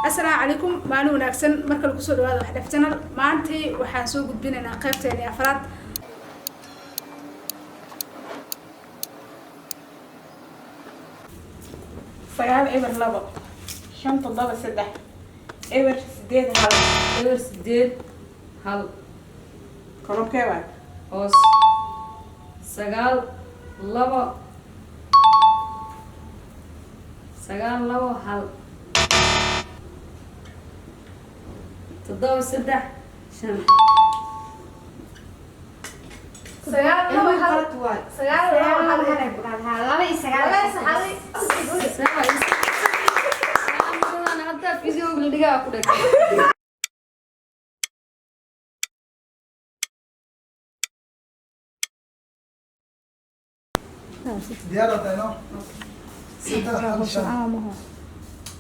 Asalaamu calaykum, maalin wanaagsan. Markale kusoo dhawaada Wax Dheef Channel. Maantii waxaan soo gudbinaynaa qaybteeni afraad. 9 0 2 5 7 3 0 8 1. 0 8 1. Kolobkee waay? Hoos, 9 2 9 2 1 7 3 5. 9 2 1 9 2 1. Laba iyo sagaal. Hadda videoga la dhigaa ku dheg. Diyaar tahay, no? 3 1 5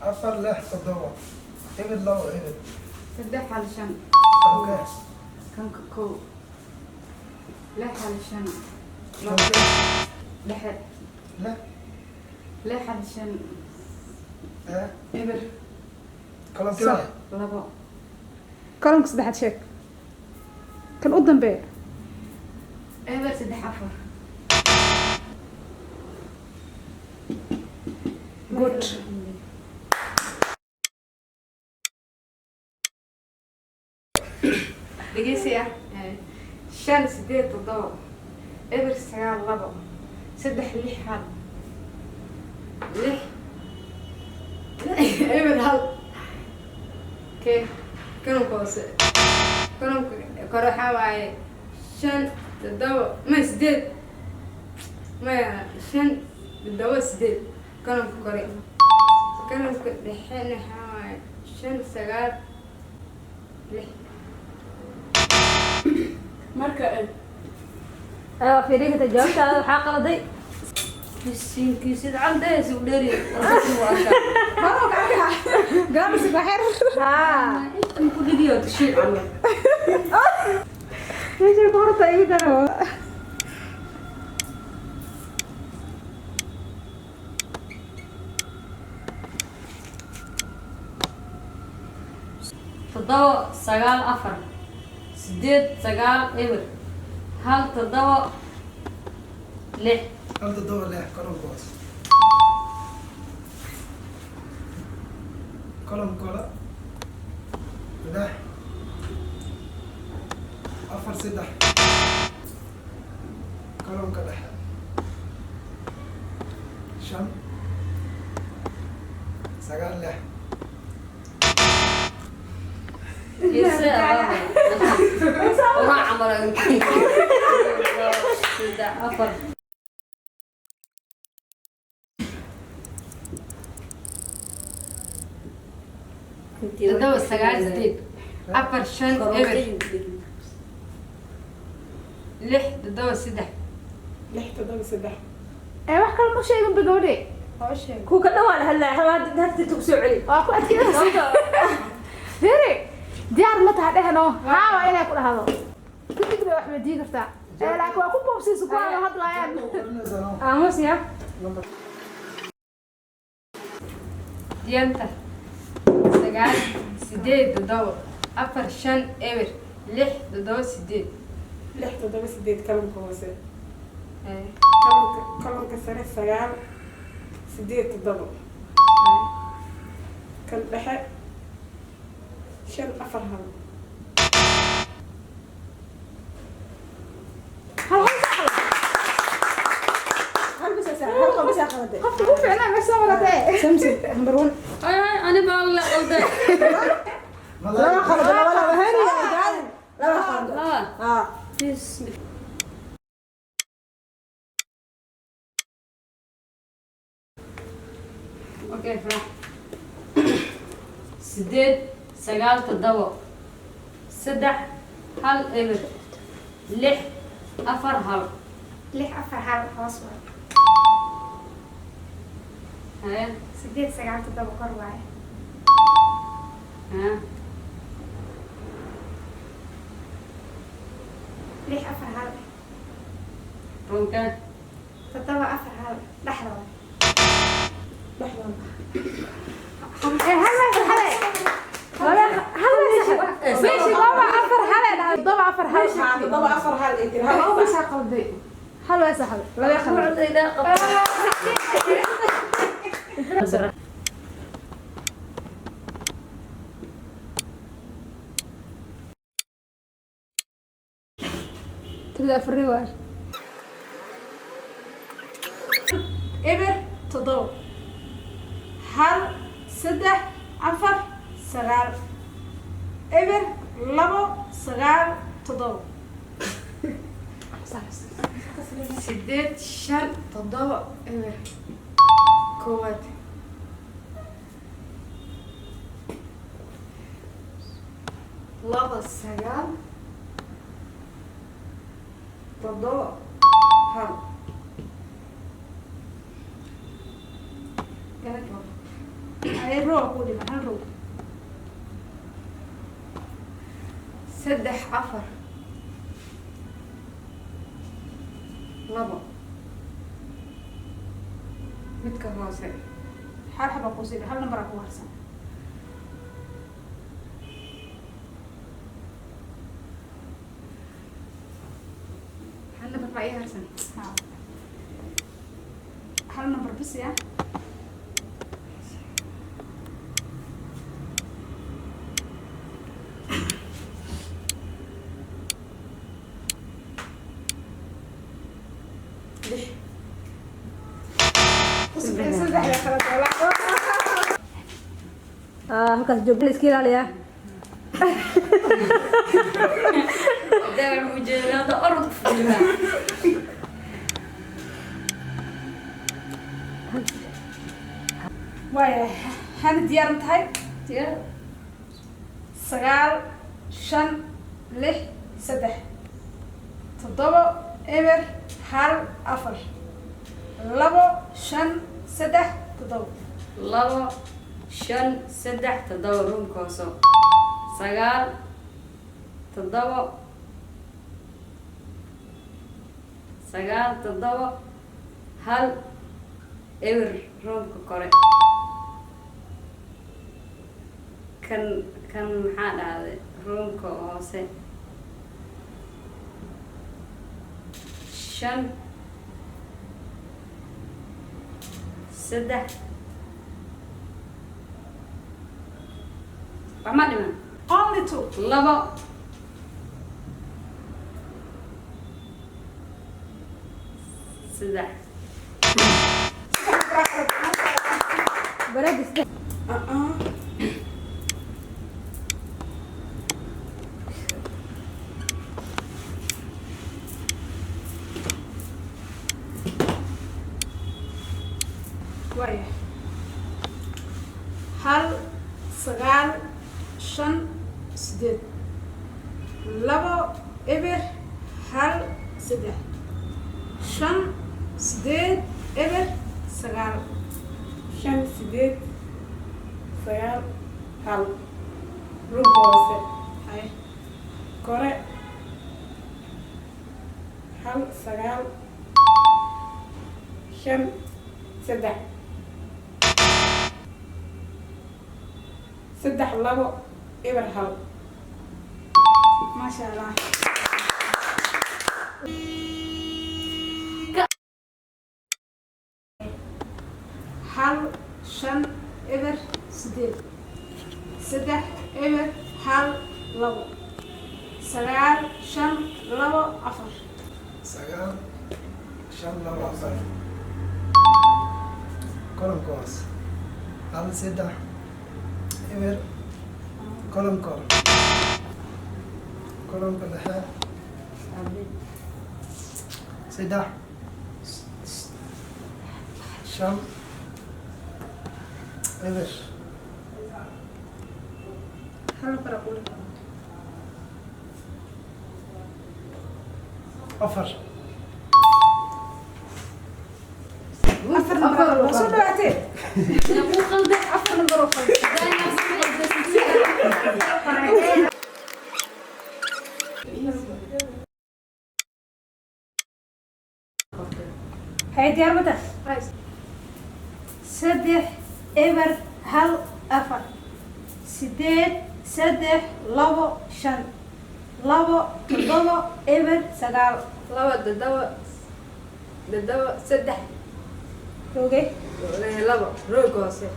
4 6 7 0 2 0. 3 1 5. Okay. Kanka 1 6 1 5. Okay. Dhexe. Lix. 6 1 5. Eh. 0. Kolomkii waay? 2. Kolomka saddexaad sheeg, kan u dambeeya. 0 3 4. Good. Dhegeysi ah, 5 8 7 0 9 2 3 6 1 6 0 1. Kee kanunka hoose, kanunka kore waxaa waaye 5 7, maya 8, maya 5 7 8 kanunka kore. Kanunka dhexena waxaa waaye 5 9 6. Marka Aywa, fiirinkata jawaabtaada waxaa qaladay. Bisinkiisid caldeesi u dheeri. Gaabis baxir. Haa. Intan ku dhigiyo tashiic camal. Meesha ku horta igu daro. 7 9 4 8 9 0 1 7 6. 1 7 6, kolomka hoose. Kolomka kore 6 4 3. Kolomka dhexe 5 9 6. Ora camal, 3 4. 7 9 8 4 5 0 6 7 3. 6 7 3. Ee, wax kale ma sheegin ba gabadhe. Kuwa ka dhan waa la hadlaya, habaad harta ku soo celi. Waa ku adkeynaysa. Fiiri, diyaar ma taha dhehno haa, waa inay ku dhahdo kadibna wax weydiin kartaa. Ee, laakiin waa ku boobsiisa kuwa aan hadlaayaan. Aamus ya. Dianta 9 8 7 4 5 0 6 7 8. 6 7 8 kalanka hoose. Kalanka sare 9 8 7. Kan dhexe 5 4 1. Hal hal sax. Hal bas, hal qof bas qaladay. Qofka ugu fiicnaa meesha soo maratee. Samsi number 1. Ay ay, ani baa la qalday. Laba qalad, laba laba hani laba qalad. Laba. Haa. Bismi. Okay, farax. 8 9 7 3 1 0 6 4 1. 6 4 1 hoos waay. Haya. 8 9 7 kor waaye. Ha. 6 4 1. Runka. 7 4 1 dhexda waay. Dhexda. Ee, hal hal hal. Afar hal. Haa, toddoba afar hal ay tiri. Hal. Laba bisaa qalday. Hal waa saxday. Laba qalday. Tirada afar waa. Eber toddoba hal saddex afar sagaal eber labo sagaal toddoba. 8 5 7 eber koowaad 2 9 7 1. Ay, row ku dhiman hal row. 3 4 2 midka hoose. Hal xaba ku sii, hal nambar ku harsan. Hal nambar baa ii harsan. Haa. Hal nambar bis ya. 6. Saddex kala doolaa. Halkaas joog, iska ilaaliyaa. Daar moet je wel de ork voelen. Waaya, hana diyaar ma tahay? Ja. 9 5 6 3 7 0 1 4 2 5 3 7. 2 5 3 7 roomka hoose. 9 7 9 7 1 0 roomka kore. Kan maxaa dhahday roomka hoose 5 3 wax ma dhiman. Only two. 2 3. Bareega saddex. Waaya, 1 9 5 8 2 0 1 3 5 8 0 9. 5 8 9 1 roomka hoose. Hay. Kore 1 9 5 3 3 2 0 1. Maasha Allah. 1 5 0 8 3 0 1 2 9 5 2 4. 9 5 2 4 columnka hoose 1 3 0 columnka hore, columnka dhexe 3 5 0. Hal fara ku dhiman. 4. Afar nambar waa soo dhawaatee. Afar nambar oo qaldan. Hay, diyaar ma tahay? 3 0 1 4 8 3 2 5. 2 7 0 9. 2 7 7 3. Roge. 2 roog hoose.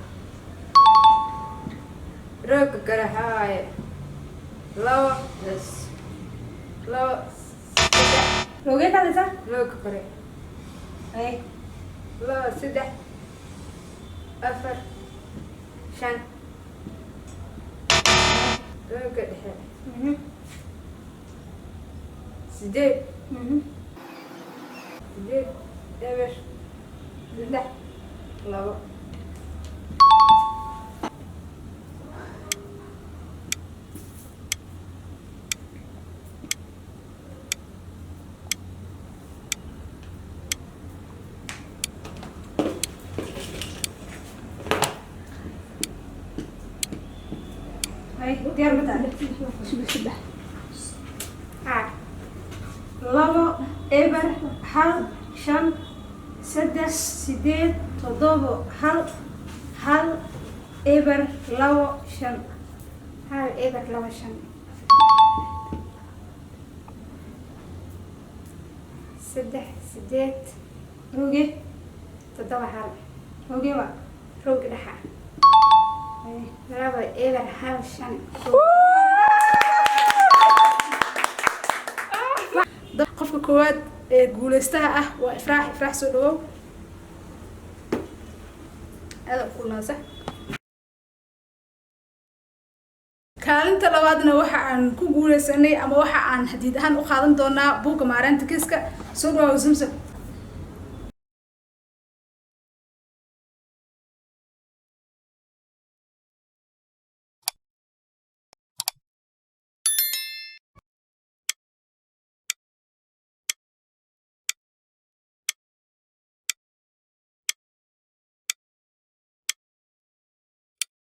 Rooga kale waxaa waaye 2 2 3. Roge kalesa. Rooga kore. Ay. 2 3 4 5. Rooga dhexe. 8. 8 0 3 2. Ay, diyaar ma tahay? Haa. 2 0 1 5 3 8 7 1 1 0 2 5. 1 0 2 5. 3 8. Roge. 7 1. Roge waa. Roog dhexa. 2 0 1 5. Qofka koowaad ee guuleystaha ah waa Ifraax. Ifraax, soo dhawow. Aada u kulnaasa. Kaalinta labaadna waxa aan ku guuleysanay ama waxa aan hadiid ahaan u qaadan doonaa buugga maareynta kiiska. Soo dhawow, Zamzam.